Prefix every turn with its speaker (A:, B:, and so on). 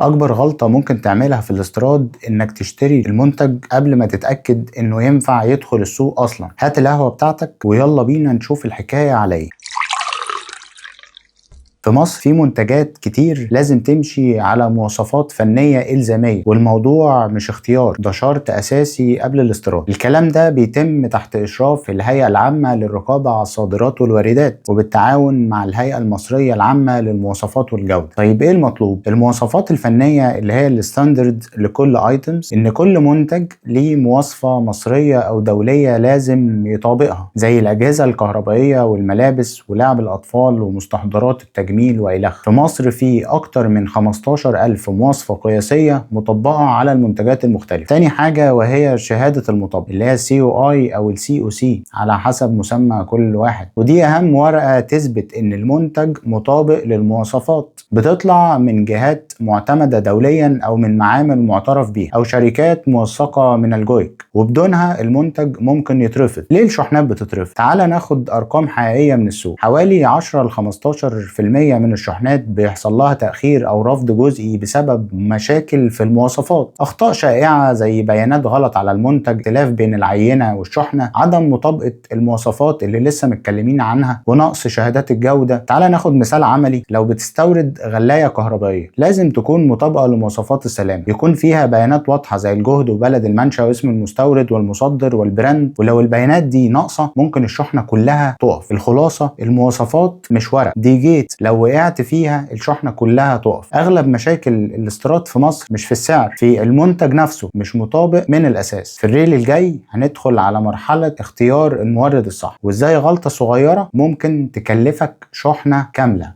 A: أكبر غلطة ممكن تعملها في الاستيراد إنك تشتري المنتج قبل ما تتأكد إنه ينفع يدخل السوق أصلا. هات القهوة بتاعتك ويلا بينا نشوف الحكاية على إيه. في مصر في منتجات كتير لازم تمشي على مواصفات فنية إلزامية، والموضوع مش اختيار، ده شرط أساسي قبل الاستيراد. الكلام ده بيتم تحت إشراف الهيئة العامة للرقابة على الصادرات والواردات، وبالتعاون مع الهيئة المصرية العامة للمواصفات والجودة. طيب إيه المطلوب؟ المواصفات الفنية اللي هي ال standard لكل items، إن كل منتج ليه مواصفة مصرية أو دولية لازم يطابقها، زي الأجهزة الكهربائية والملابس ولعب الأطفال ومستحضرات التجميل وإلخ. في مصر في أكتر من 15,000 مواصفة قياسية مطبقة على المنتجات المختلفة. تاني حاجة وهي شهادة المطابقة اللي هي COI أو ال COC على حسب مسمى كل واحد، ودي أهم ورقة تثبت إن المنتج مطابق للمواصفات. بتطلع من جهات معتمدة دوليا أو من معامل معترف بيها أو شركات موثقة من ال GOIC، وبدونها المنتج ممكن يترفض. ليه الشحنات بتترفض؟ تعال ناخد أرقام حقيقية من السوق. حوالي 10 ل 15% من الشحنات بيحصل لها تأخير أو رفض جزئي بسبب مشاكل في المواصفات، أخطاء شائعة زي بيانات غلط على المنتج، اختلاف بين العينة والشحنة، عدم مطابقة المواصفات اللي لسه متكلمين عنها، ونقص شهادات الجودة. تعال ناخد مثال عملي. لو بتستورد غلاية كهربائية لازم تكون مطابقة لمواصفات السلامة، يكون فيها بيانات واضحة زي الجهد وبلد المنشأ واسم المستورد والمصدر وال brand، ولو البيانات دي ناقصة ممكن الشحنة كلها تقف. الخلاصة، المواصفات مش ورق، دي gate، لو وقعت فيها الشحنة كلها تقف. أغلب مشاكل الاستيراد في مصر مش في السعر، في المنتج نفسه مش مطابق من الأساس. في ال reel الجاي هندخل على مرحلة اختيار المورد الصح، وإزاي غلطة صغيرة ممكن تكلفك شحنة كاملة.